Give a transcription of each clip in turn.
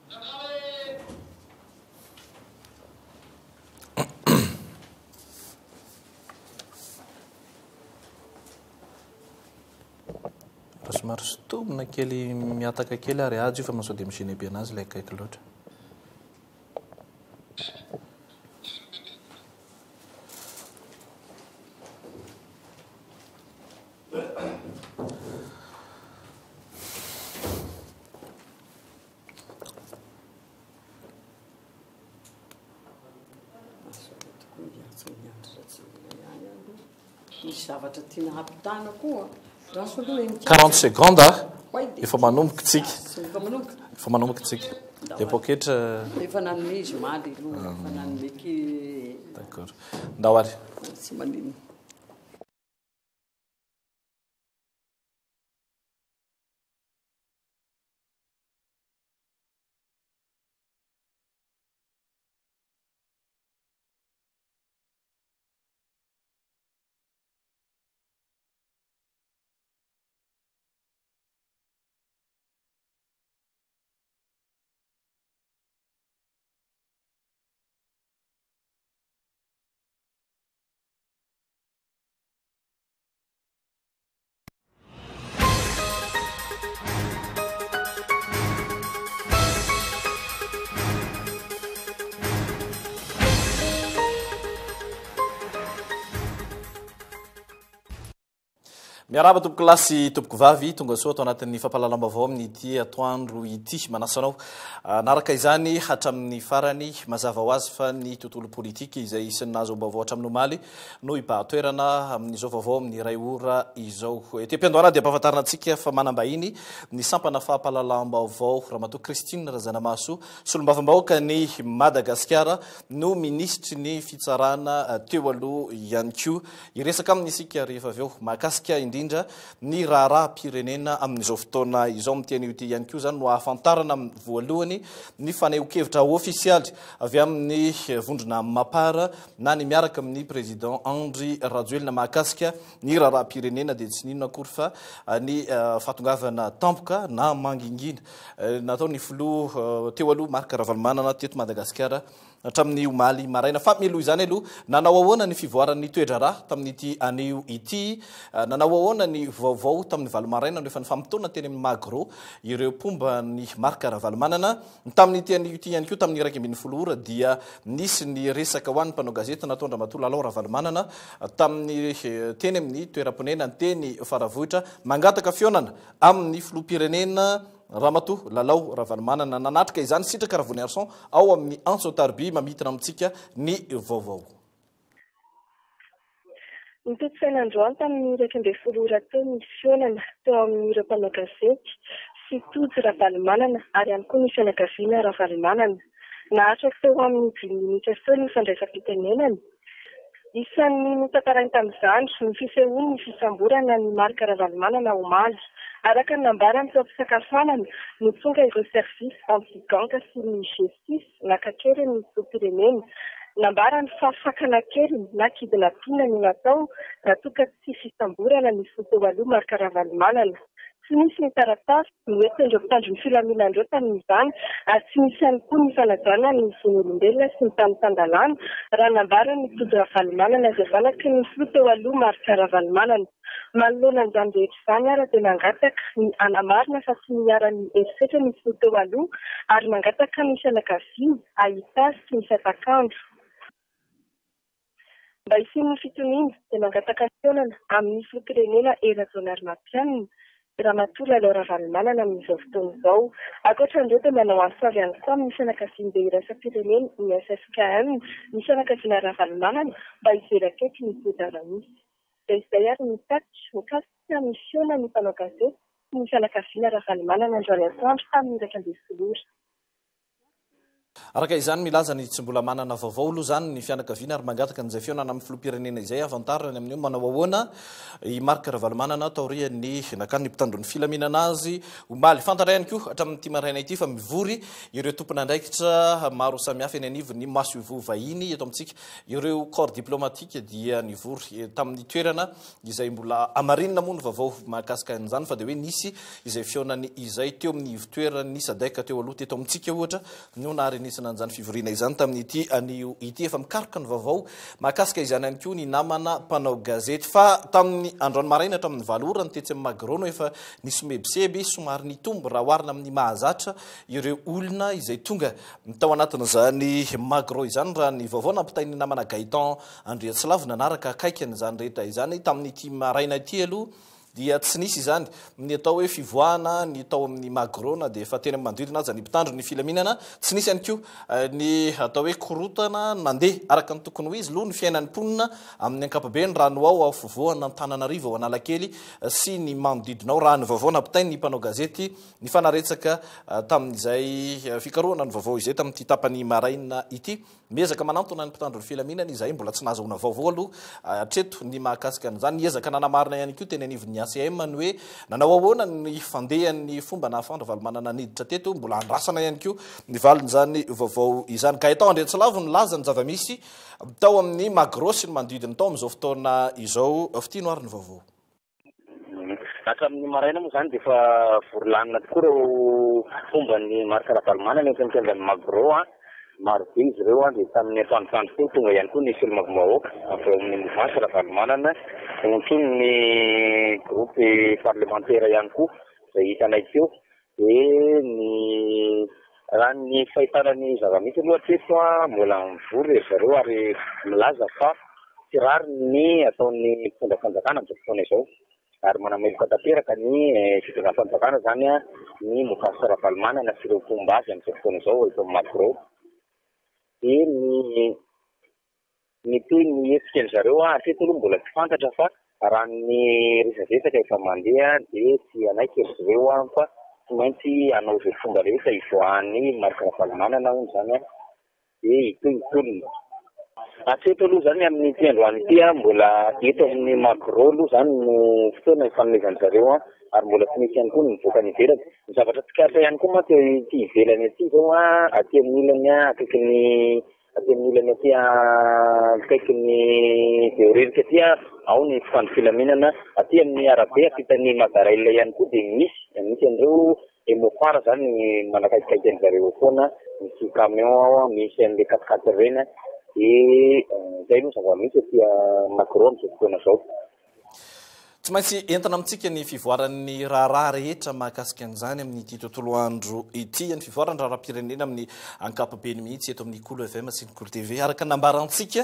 Mba somary sintomina kely mihataka kely ary Hajo io fa sao dia mi-gêner be anazy ilay akaiky loatra. Misy zavatra tiana hampitana koa. Andraso aloha e. 40 secondes ah. Efa manomboka tsika. Efa manomboka. Efa manomboka tsika. Dia poketra. Efa nanome izy omaly aloha. Efa nanome ki. D'accord. Ndao ary. Tsy maninona. Miarahaba tompoko lahy sy tompoko vavy, tonga soa ato anatin'ny fampahalalam-baovao amin'ity atoandro ity. Manasa anao hanaraka izany hatramin'ny farany. Mazava ho azy fa ny tontolo politika izay isan'ny nahazoam-baovao hatramin'ny omaly no hibahan-toerana amin'izao vaovao amin'ny iray ora izao. Ety am-piandohana dia ampahafantarina antsika fa manam-bahiny ny sampana fampahalalam-baovao Ramatoa Christine Razanamahasoa, solombavambahoakan'i Madagasikara no minisitry ny fitsarana teo aloha ihany koa. Hiresaka aminy isika rehefa avy eo mahakasika indrindra ny raharaham-pirenena amin'izao fotoana izao. Amin'ity anio ity ihany koa izany no ahafantarana voalohany ny fanehoan-kevitra ofisialy avy amin'ny vondrona Mapar na ny miaraka amin'ny Président Andry Rajoelina mahakasika ny raharaham-pirenena dia tsy n'inona akory fa ny fahatongavana tampoka na mangingina nataon'ny filoha teo aloha Marc Ravalomanana teto Madagasikara hatramin'ny omaly maraina. Fa mialoha izany aloha, nanao ahoana ny fivoaran'ny toe-draharaha tamin'ity anio ity? Nanao ahoana ny vaovao tamin'ny valo maraina no efa nifamotoana teny amin'ny Magro ireo mpomba an'i Marc Ravalomanana? Tamin'ity anio ity ihany koa tamin'ny 11 ora dia nisy ny resaka ho an'ny mpanao gazety nataon-dRamatoa Lalao Ravalomanana tamin'ny teny amin'ny toeram-ponenany teny Faravohitra mangataka fihaonana amin'ny filoham-pirenena Ramatoa Lalao Ravalomanana. Nanatrika izany Sitraka Ravoniarison ao amin'ny Antso Tarby mamintina amintsika ny vaovao. Notontosaina androany tamin'ny 11 ora teo ny fihaonana teo amin'ireo mpanao gazety sy Tojo Ravalomanana ary ihany koa ny fianakaviana Ravalomanana. Naharitra teo amin'ny dimy minitra teo ny fandraisam-pitenenana. Isan'ny notantarainy tamin'izany ny fisehoan'ny fisamborana an'i Marc Ravalomanana omaly. Araka ny nambarany teo am-pisakafoanana no tonga ireo service anti-gang sy ny G-six naka an-keriny ny filoham-pirenena. Nambarany fa fakana an-keriny na kidnapping no natao raha toa ka tsy fisamborana ny filoha teo aloha Marc Ravalomanana. Tsy nisy ny taratasy noentin'ireo mpitandro ny filaminana ireo tamin'izany ary tsy nisy ihany koa ny fanajana ny zon'olombelona sy ny tany tan-dalàna, raha nambaran'ny Tojo Ravalomanana izay zanaky ny filoha teo aloha Marc Ravalomanana. Manoloana an'izany rehetra izany ary dia nangataka ny hanamarina fa tsy niharan'ny herisetra ny filoha teo aloha ary mangataka ny fianakaviany hahita azy tsy misy hatak'andro. Mba hisian'ny fitoniana dia mangataka fihaonana amin'ny filoham-pirenena Hery Rajaonarimampianina, Ramatoa Lalao Ravalomanana amin'izao fotoana izao. Ankoatra an'ireo dia manao antso avy ihany koa amin'ny fianakaviambe iraisam-pirenena, ny ffkm, ny fianakaviana Ravalomanana mba hijery akaiky ny toe-java-misy. Dia izay ary ny tatitra mikasika ny fihaonan'ny mpanao gazety sy ny fianakaviana Ravalomanana androany atoandro tamin'ny 11 ora. Araka izany, milaza ny tsy mbola manana vaovao aloha izany ny fianakaviana ary mangataka an'izay fihaonana amin'ny filoham-pirenena izay hahafantarana ny amin'io manao ahoana i Marc Ravalomanana taorian'ny nakan'ny mpitandro ny filaminana azy omaly. Fantatra ihany koa hatramin'ity maraina ity fa mivory ireo tompon'andraikitra maro samihafa eny anivon'ny masoivoho vahiny eto amintsika. Ireo corps diplomatique dia nivory tamin'ny toerana izay mbola hamarinina moa ny vaovao mahakasika an'izany fa dia hoe nisy izay fihaonany izay teo amin'ny ivotoeran'ny Sadec teo aloha teto amintsika ohatra no naharenesana an'izany fivoriana izany tamin'ity anio ity. Efa mikaroka ny vaovao mahakasika izany ihany koa ny namana mpanao gazety fa tamin'ny androany maraina hatramin'ny 8 ora ny tetsy amin'ny Magro no efa nisomebiseby somary nitombo raha oharina amin'ny mahazatra ireo olona izay tonga tao anatin'izany Magro izany raha ny vaovao nampitain'ny namana Gaëtan Andriantsilavo nanaraka akaiky an'izany rehetra izany tamin'ity maraina ity aloha dia tsy nisy izany ny atao hoe fivoahana ny tao amin'ny Magro na dia efa teny amin'ny manodidina aza ny mpitandro ny filaminana. Tsy nisy ihany koa ny atao hoe korotana nandeha araka ny tokony ho izy aloha ny fiainan'ny mponina amin'ny ankapobeny raha ny ho ao afovoan'Antananarivo ao Analakely sy ny manodidina ao raha ny vaovao nampitain'ny mpanao gazety nifanaretsaka tamin'izay fikarohana ny vaovao izay tamin'ity tapany maraina ity. Miezaka manantona ny mpitandro ny filaminana izahay, mbola tsy nahazoana vaovao aloha hatreto ny mahakasika an'izany. Niezaka nanamarina ihany koa teny anivon'ny ACM ny hoe nanao ahoana ny fandehan'ny fomba nahafahan-dRavalomanana niditra teto, mbola andrasana ihany koa ny valin'izany vaovao izany. Gaëtan Andriantsilavo nilaza ny zava-misy tao amin'ny Magro sy ny manodidina tao amin'izao fotoana izao. Fitino ary ny vaovao. Hatramin'ny maraina moa izany dia efa vory lanona tokoa ireo mpomba an'i Marc Ravalomanana eto amin'ny kianjan'ny Magro. Maro be izy ireo dia tamin'ny antoandroandro teo tonga ihany koa ny solombavambahoaka avy ao amin'ny mouvance Ravalomanana, notronon'ny groupe parlemantera ihany koa izay hitanay teo. Dia ny raha ny fahitana ny zava-misy aloha hatreto mbola mivory ry zareo ary milaza fa tsy rariny ny ataon'ny mpitondra fanjakana amin'izao fotoana izao ary manameloka tanteraka ny fitondram-panjakana izany ny Mokasa Ravalomanana sy ireo mpomba azy amin'izao fotoana izao eto amin'ny Magro. Dia ny Ny tohin'ny hetsika ry zareo hatreto aloha mbola tsy fantatra fa raha ny resadresaka efa mandeha dia tsy hanaiky ry zareo fa tsy maintsy hanao izay fomba rehetra hivoahan'i Marc Ravalomanana hono izany dia hitohy ny tolona. Hatreto aloha izany amin'ity androany ity mbola eto amin'ny Magro aloha izany no fotoana hifanomezan-dry zareo ary mbola tsy nisy ihany koa ny nivoaka any ivelany. Ny zavatra tsikaritra ihany koa mantsy ety ivelany aty izao aty amin'ny ilany akaikin'ny Aty amin'ny ilany aty akaikin'ny Behoririka aty, ao ny mpitandro filaminana. Aty amin'ny arabe ampitan'ny Madarail ihany koa dia misy, misy an'ireo Emofar izany manakaikikaiky an-dry zareo eo foana. Misy camion ao, misy an'ilay quatre quatre ireny. Dia izay no zava-misy aty Magro amin'izao fotoana izao. Tsy maintsy entina amintsika ny fivoaran'ny raharaha rehetra mahakasika an'izany amin'ity tontolo andro ity, ny fivoaran'ny raharaham-pirenena amin'ny ankapobeny mihitsy eto amin'ny Kolo FM sy ny Kolo TV. Araka ny nambarantsika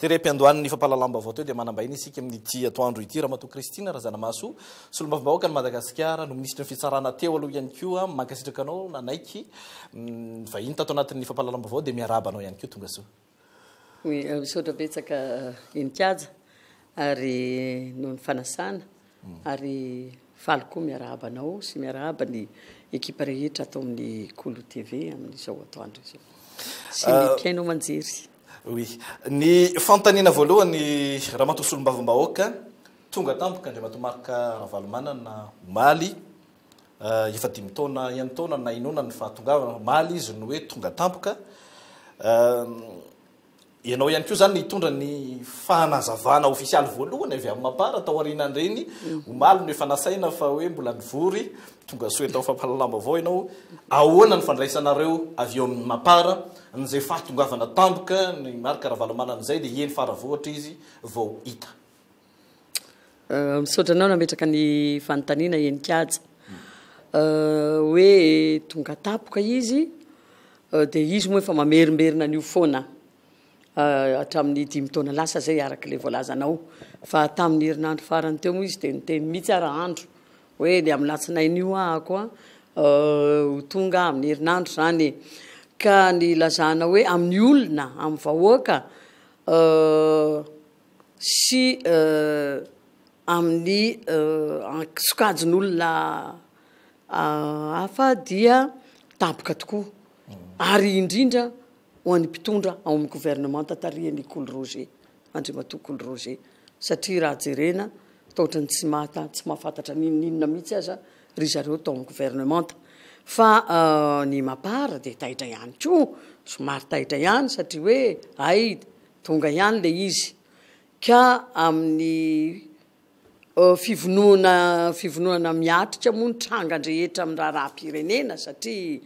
tery am-piandohan'ny fampahalalam-baovao teo dia manam-bahiny isika amin'ity atoandro ity, Ramatoa Christine Razanamahasoa, solombavambahoakan'i Madagasikara, no minisitry ny fitsarana teo aloha ihany koa. Mankasitraka anao nanaiky ny vahiny tato anatin'ny fampahalalam-baovao dia miarahaba anao ihany koa tongasoa. Misaotra betsaka Heninkaja ary noho ny fanasana ary faly koa miarahaba anao sy miarahaba ny ekipa rehetra ato amin'ny Kolo TV amin'izao atoandro izao sy ny mpihaino aman-jery. Oui. Ny fanontaniana voalohany Ramatoa Solombavambahoaka, tonga tampoka Andriamatoa Marc Ravalomanana omaly, Efa dimy taona ihany taona nahenoana ny fahatongavana, omaly izy no hoe tonga tampoka. Ianao ihany koa izany nitondra ny fanazavana ofisialy voalohany avy amin'ny Mapar tao aorianan'ireny. Omaly no efa nasaina fa hoe mbola nivory, tonga soa eto amin'ny fampahalalam-baovao ianao. Ahoana ny fandraisanareo avy eo amin'ny Mapar an'izay fahatongavana tampoka ny Marc Ravalomanana izay dia eny Faravohitra izy vao hita? Misaotra anao nametraka ny fanontaniana Heninkaja. Hoe tonga tampoka izy dia izy moa efa mamerimberina an'io foana hatramin'ny dimy taona lasa izay araka ilay voalazanao. Fa tamin'ny herinandro farany teo moa izy dia niteny mihitsy ara andro hoe ny amin'ny alatsinainy io ahako ho tonga amin'ny herinandro izany e. Ka ny ilazana hoe amin'ny olona, amin'ny vahoaka sy amin'ny sokajin'olona hafa dia tampoka tokoa. Ary indrindra ho an'ny mpitondra ao amin'ny governemanta tarihan'i Kolo Roger, Andriamatoa Kolo Roger. Satria raha jerena, toa ohatran'ny tsy mahata, tsy mahafantatra n'inon'inona mihitsy aza ry zareo tao amin'ny governemanta. Fa ny Mapar dia taitra ihany koa, somary taitra ihany satria hoe hay tonga ihany ilay izy. Ka amin'ny Fivonona fivononana miatrika moa ny tranga drehetra amin'ny raharaham-pirenena satria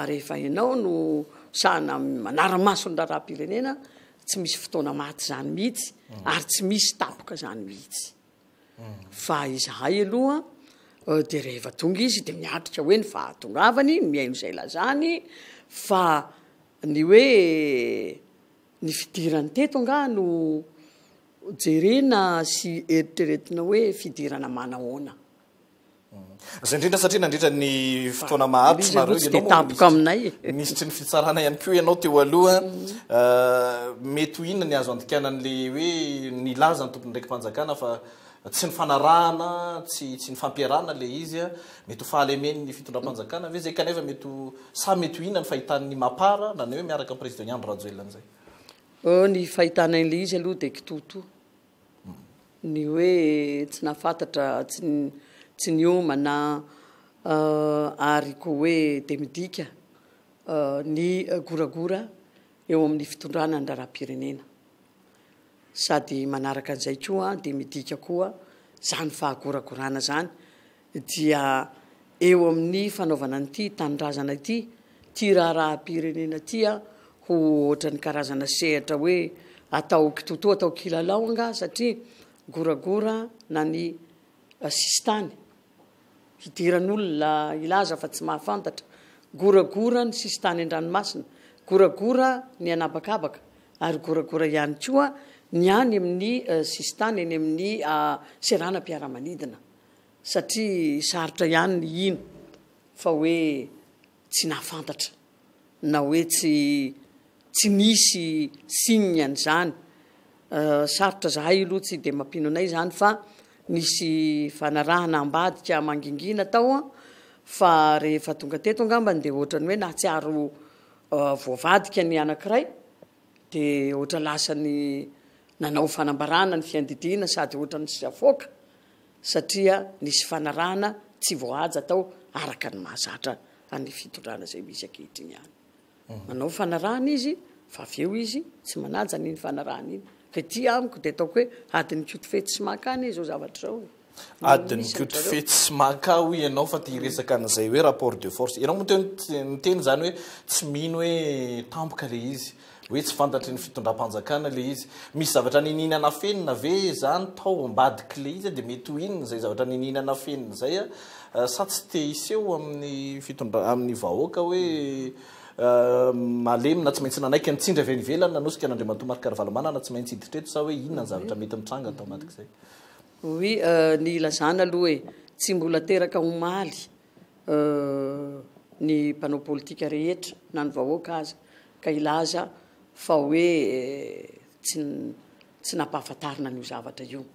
rehefa ianao no sahana manara-maso ny raharaham-pirenena tsy misy fotoana maty izany mihitsy ary tsy misy tapoka izany mihitsy. Fa izahay aloha dia rehefa tonga izy dia miatrika hoe ny fahatongavany, mihaino izay lazany fa ny hoe ny fidirany teto angaha no Jerena sy eritreretina hoe fidirana manahoana. Izay indrindra satria nandritra ny fotoana maharitra nareo ianao moa tampoka aminay. Minisitry ny fitsarana ihany koa ianao teo aloha. Mety ho inona ny azo andikana an'ilay hoe nilaza ny tompon'andraiki-panjakana fa tsy nifanarahana, tsy tsy nifampiarahana ilay izy. Mety ho fahalemen'ny fitondram-panjakana ve izay kanefa mety ho sa mety ho inona ny fahitan'ny Mapar na ny hoe miaraka amin'ny Président Andry Rajoelina an'izay? Ny fahitana an'ilay izy aloha dia kitoatoa. Ny hoe tsy nahafantatra, tsy tsy niomana ary koa hoe dia midika ny goragora eo amin'ny fitondrana ny raharaham-pirenena. Sady manaraka an'izay koa dia midika koa izany fahagoragorana izany dia eo amin'ny fanaovana an'ity tanindrazana ity, ity raharaham-pirenena ity ho ohatran'ny karazana sehatra hoe atao kitoatoa, atao kilalao angaha satria goragora na ny sisintany hidiran'olona hilaza fa tsy mahafantatra, goragora ny sisintany an-dranomasina, goragora ny an'habakabaka ary goragora ihany koa ny any amin'ny sisintany eny amin'ny seranam-piaramanidina. Satria sarotra ihany ny hino fa hoe tsy nahafantatra na hoe tsy tsy nisy signe an'izany. Sarotra zahay aloha tsy dia mampino anay izany fa nisy fanarahana ambadika mangingina tao fa rehefa tonga teto angambany dia ohatran'ny hoe nahatsiaro voavadika ny anankiray dia ohatra lasa ny nanao fanambarana ny fiandidiana sady ohatra ny avoaka satria nisy fanarahana tsy voahaja tao araka ny mahazatra an'ny fitondrana izay misy ankehitriny ihany. Manao fanarahana izy fa avy eo izy tsy manaja an'iny fanarahana iny. Ka ity amiko dia ataoko hoe adin'ny Kotofetsy sy Maka anie izao zavatra izao e. Adin'ny Kotofetsy sy Maka hoy ianao fa te hiresaka an'izay hoe rapport de force. Ianao moa teo niteny izany hoe tsy mino hoe tampoka ilay izy. Hoe tsy fantatry ny fitondram-panjakana ilay izy. Misy zavatra niniana nafenina ve izany tao ambadik'ilay izy dia mety ho inona izay zavatra niniana nafenina izay sa tsy te hiseho amin'ny fitondra amin'ny vahoaka hoe malemy na tsy maintsy nanaiky ny tsindry avy any ivelany nanosika an'Andriamatoa Marc Ravalomanana tsy maintsy hiditra eto sa hoe inona ny zavatra mety mitranga tao ambadik'izay? Oui, ny ilazana aloha e, tsy mbola teraka omaly ny mpanao politika rehetra na ny vahoaka aza ka hilaza fa hoe tsy tsy nampahafantarina an'io zavatra io.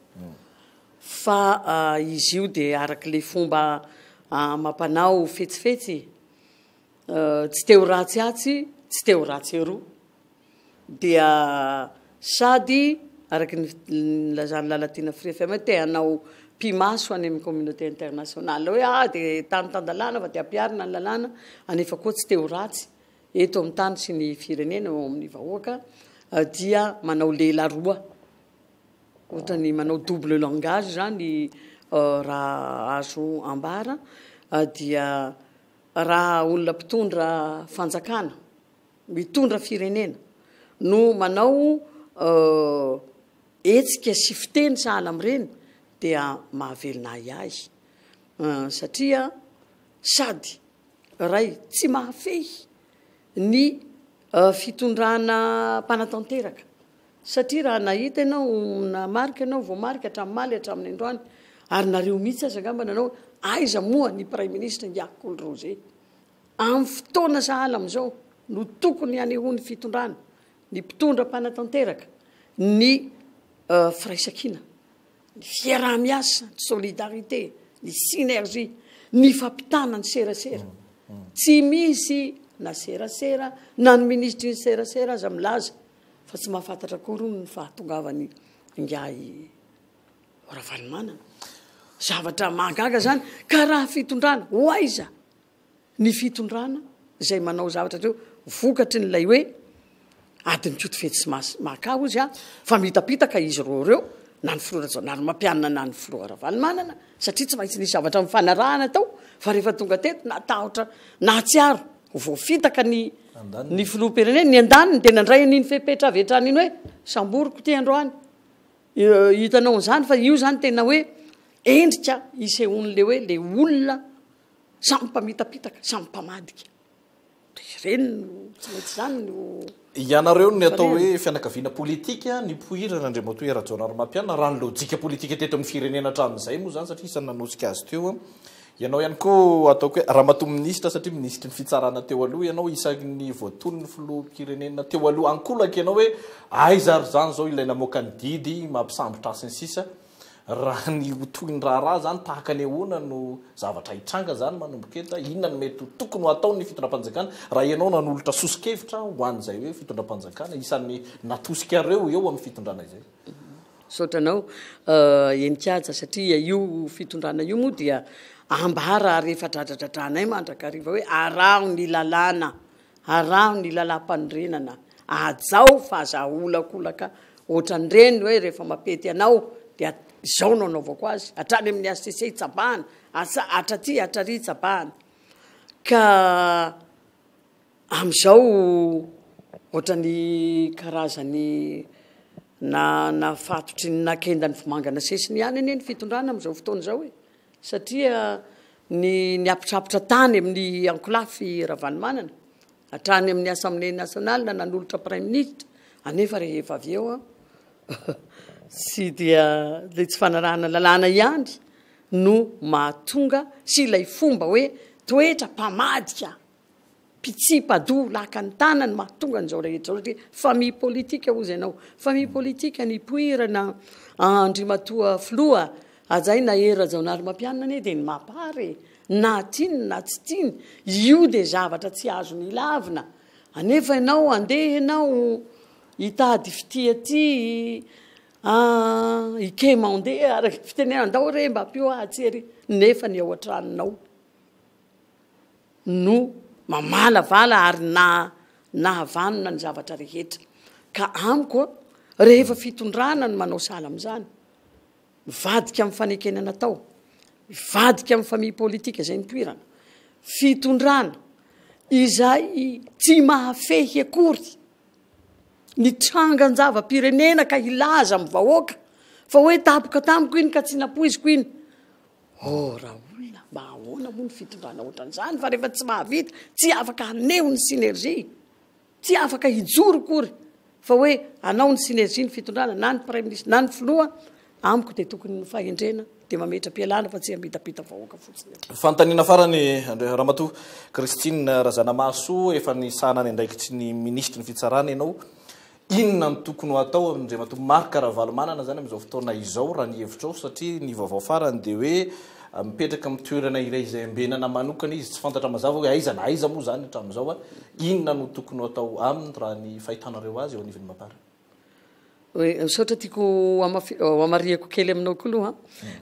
Fa izy io dia araka ilay fomba amam-panao fetsifetsy e, tsy te ho ratsy atsy, tsy te ho ratsy eroa. Dia sady araka ny nilazan'i Lalatiana Free FM hoe te hanao pi-maso any amin'ny communauté internationale hoe ah dia tany tan-dalàna fa dia ampiharina ny lalàna anefa koa tsy te ho ratsy eto amin'ny tany sy ny firenena eo amin'ny vahoaka dia manao lela roa ohatran'ny manao double langage zany raha azo ambara dia raha olona mpitondra fanjakana mitondra firenena no manao hetsika sy fiteny sahala amin'ireny dia mahavelona ahiahy satria sady ray tsy mahafehy ny fitondrana mpanatanteraka satria raha nahita ianao namarika ianao voamarika hatramin'ny maly hatramin'ny androany ary nareo mihitsy aza angamba nanao aiza moa ny praiminisitra ingahy Kolo Roger Amin'ny fotoana sahala amin'izao no tokony hanehoan'ny fitondrana, ny mpitondra mpanatanteraka, ny firaisankina, ny fiaraha-miasa, ny solidarité, ny synergie, ny fampitana ny serasera. Tsy misy. na serasera, na ny minisitry ny serasera aza milaza fa tsy mahafantatra akory hono ny fahatongavan'i ingahy Ravalomanana. Zavatra mahagaga zany, ka raha fitondrana, ho aiza ny fitondrana izay manao zavatra teo vokatry ny ilay hoe adin'i Kotofetsy sy Maka hozy a, fa mitapitaka izy roa ireo, na ny filoha Rajaonarimampianina na ny filoha Ravalomanana, satria tsy maintsy nisy zavatra nifanarahana tao, fa rehefa tonga teto natahotra nahatsiaro ho voafitaka ny ny filoham-pirenena, ny andaniny dia nandray an'iny fepetra avy hatrany iny hoe samboriko ity androany. Hitanao an'izany fa io zany tena hoe endrika isehoan'le hoe le olona samy mpamitapitaka, samy mpamadika. Dia ireny no tsy maintsy izany no Ianareo ny atao hoe fianakaviana politika nipoirana Andriamatoa Hery Rajaonarimampianina raha ny lojika politika teto amin'ny firenena hatramin'izay moa izany satria isan'ny nanosika azy teo ianao ihany koa ataoko hoe Ramatoa Minisitra satria Minisitry ny Fitsarana teo aloha ianao isan'ny voatonon'ny Filoham-pirenena teo aloha ankolaka ianao hoe aiza ary izany izao ilay namoaka ny didy mampisambotra ahy sy ny sisa Raha ny ho tohin'ny raharaha izany, tahaka ny ahoana no zavatra hitranga izany manomboka eto? Inona no mety ho tokony ho ataon'ny fitondram-panjakana raha ianao nanolotra soso-kevitra ho an'izay hoe fitondram-panjakana isan'ny natosikareo eo amin'ny fitondrana izay? Misaotra anao Heninkaja satria io fitondrana io moa dia ambara ary efa dradradradranay mandrakariva hoe araho ny lalàna. Araho ny lalàmpanorenana, hajao fa aza aholakolaka ohatran'ireny hoe rehefa mampety anao dia izao no anaovako azy, hatrany amin'ny HCC itsabahana, asa hatraty hatrary itsabahana. Ka amin'izao ohatran'ny karazany na nafatotry ny nakendan'ny vomanga nasesiny ihany anie ny fitondrana amin'izao fotoana izao e. Satria ny niapotrapotra tany amin'ny ankolafy Ravalomanana, hatrany amin'ny Assemblée nationale nanolotra praiminisitra, anefa rehefa avy eo tsy dia ilay tsy fanarahana lalàna ihany no mahatonga sy ilay fomba hoe toetra mpamadika. Mpitsipa-doha laka ny tanany mahatonga an'izao rehetra izao satria famille politique hozy ianao. Famille politique nipoirana Andriamatoa Filoha hajaina Hery Rajaonarimampianina anie dia ny Mapar e! Na tiany na tsy tiany, io dia zavatra tsy azony ilavina. Anefa ianao andeha ianao hitady fitia aty hi-quémander araka ny fitenenana, andao re mba ampio ahy atsy ery, nefa ny ao an-tranonao. no mamalavala ary na nahavanona ny zavatra rehetra. Ka amiko rehefa fitondrana no manao sahala amin'izany, mivadika amin'ny fanekena natao, mivadika amin'ny famille politique izay nipoirana, fitondrana izay tsy mahafehy akory ny trangan-java-pirenena ka hilaza amin'ny vahoaka fa hoe tapoka tamiko iny ka tsy nampoiziko iny. Oh raolona, mba ahoana moa ny fitondrana ohatran'izany fa rehefa tsy mahavita, tsy afaka haneho ny synergie, tsy afaka hijoro akory fa hoe hanao ny synergie ny fitondrana na ny praiminisitra na ny filoha, amiko dia tokony ny fahendrena dia mametra-pialana fa tsy hamitapita vahoaka fotsiny eo. Fanontaniana farany Ramatoa Christine Razanamahasoa, efa nisahana ny andraikitry ny minisitry ny fitsarana ianao, Inona no tokony ho atao amin'Andriamatoa Marc Ravalomanana izany amin'izao fotoana izao raha ny hevitrao satria ny vaovao farany dia hoe mipetraka amin'ny toerana iray izay ambenana manokana izy, tsy fantatra mazava hoe aiza na aiza moa izany hatramin'izao. Inona no tokony ho atao aminy raha ny fahitanareo azy eo anivon'ny Mapar? Misaotra tiako hohamarihako kely aminao koa aloha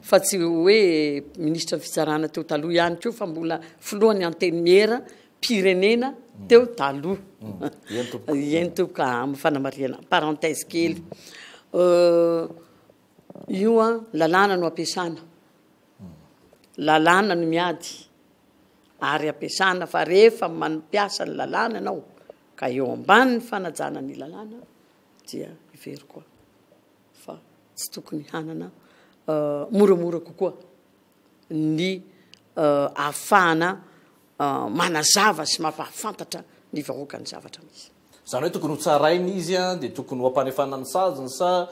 fa tsy hoe minisitry ny fitsarana teo taloha ihany koa fa mbola filohan'ny antenimiera pirenena teo taloha. Eny tompoko, amin'ny fanamarihana, parenthèse kely. Io an, lalàna no ampiasana. Lalàna no miady ary ampiasana fa rehefa mampiasa ny lalàna ianao ka eo ambanin'ny fanajana ny lalàna dia heveriko fa tsy tokony hanana moramora kokoa ny ahafahana manazava sy mampahafantatra ny vahoaka ny zavatra misy. Izany hoe tokony ho tsaraina izy dia tokony ho ampanefana ny saziny sa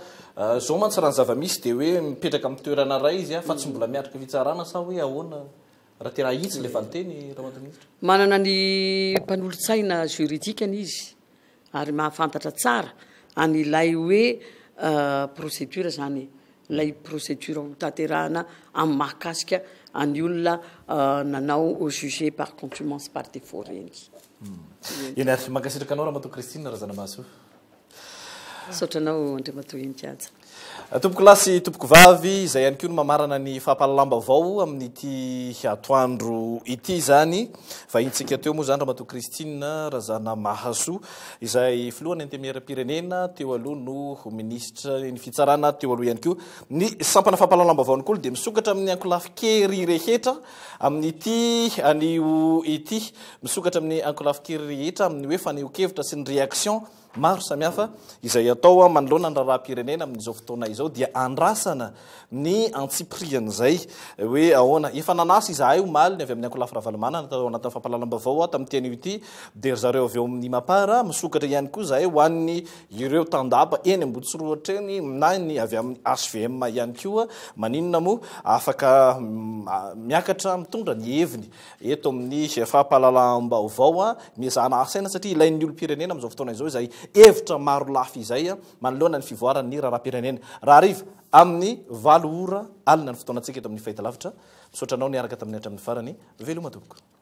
izao mantsy raha ny zava-misy dia hoe mipetraka amin'ny toerana iray izy fa tsy mbola miatrika fitsarana sa hoe ahoana raha tena ahitsy ilay valinteny Ramatoa Minisitra? Manana ny mpanolotsaina juridikany izy ary mahafantatra tsara an'ilay hoe procédure izany ilay procédure ho tanterahana amin'ny mahakasika. an'ny olona nanao jugé par contumace par défaut ireny. Eny ary, mankasitraka anao Ramatoa Christine Razanamahasoa. Misaotra anao Andriamatoa Heninkaja. Tompokolahy sy tompokovavy, izay ihany koa no mamarana ny fampahalalam-baovao amin'ity atoandro ity izany. Vahintsika teo moa izany Ramatoa Christine Razanamahasoa, izay filohan'ny Antenimierampirenena teo aloha no minisitry ny fitsarana teo aloha ihany koa. Ny sampana fampahalalam-baovaon'ny Kolo dia misokatra amin'ny ankolafin-kery rehetra amin'ity anio ity. Misokatra amin'ny ankolafin-kery rehetra amin'ny hoe fanehoan-kevitra sy ny réaction maro samihafa izay atao manoloana ny raharaham-pirenena amin'izao fotoana izao dia andrasana ny antsipirian'izay hoe ahoana. Efa nanasa izahay omaly ny avy amin'ny ankolafy Ravalomanana tao anatin'ny fampahalalam-baovao tamin'ity anio ity dia ry zareo avy eo amin'ny Mapar misokatra ihany koa izahay ho an'ny ireo tandapa eny Ambohitsorohitra eny na ny avy amin'ny HVM ihany koa. Maninona moa afaka miakatra mitondra ny heviny Eto amin'ny fampahalalam-baovao, miezahana asaina satria ilain'ny olom-pirenena amin'izao fotoana izao izay hevitra maro lafy izay manoloana ny fivoaran'ny raharaham-pirenena. Rahariva amin'ny 8 ora alina ny fotoanantsika eto amin'ny fahitalavitra. Misaotra anao niaraka taminay hatramin'ny farany. Veloma tompoko.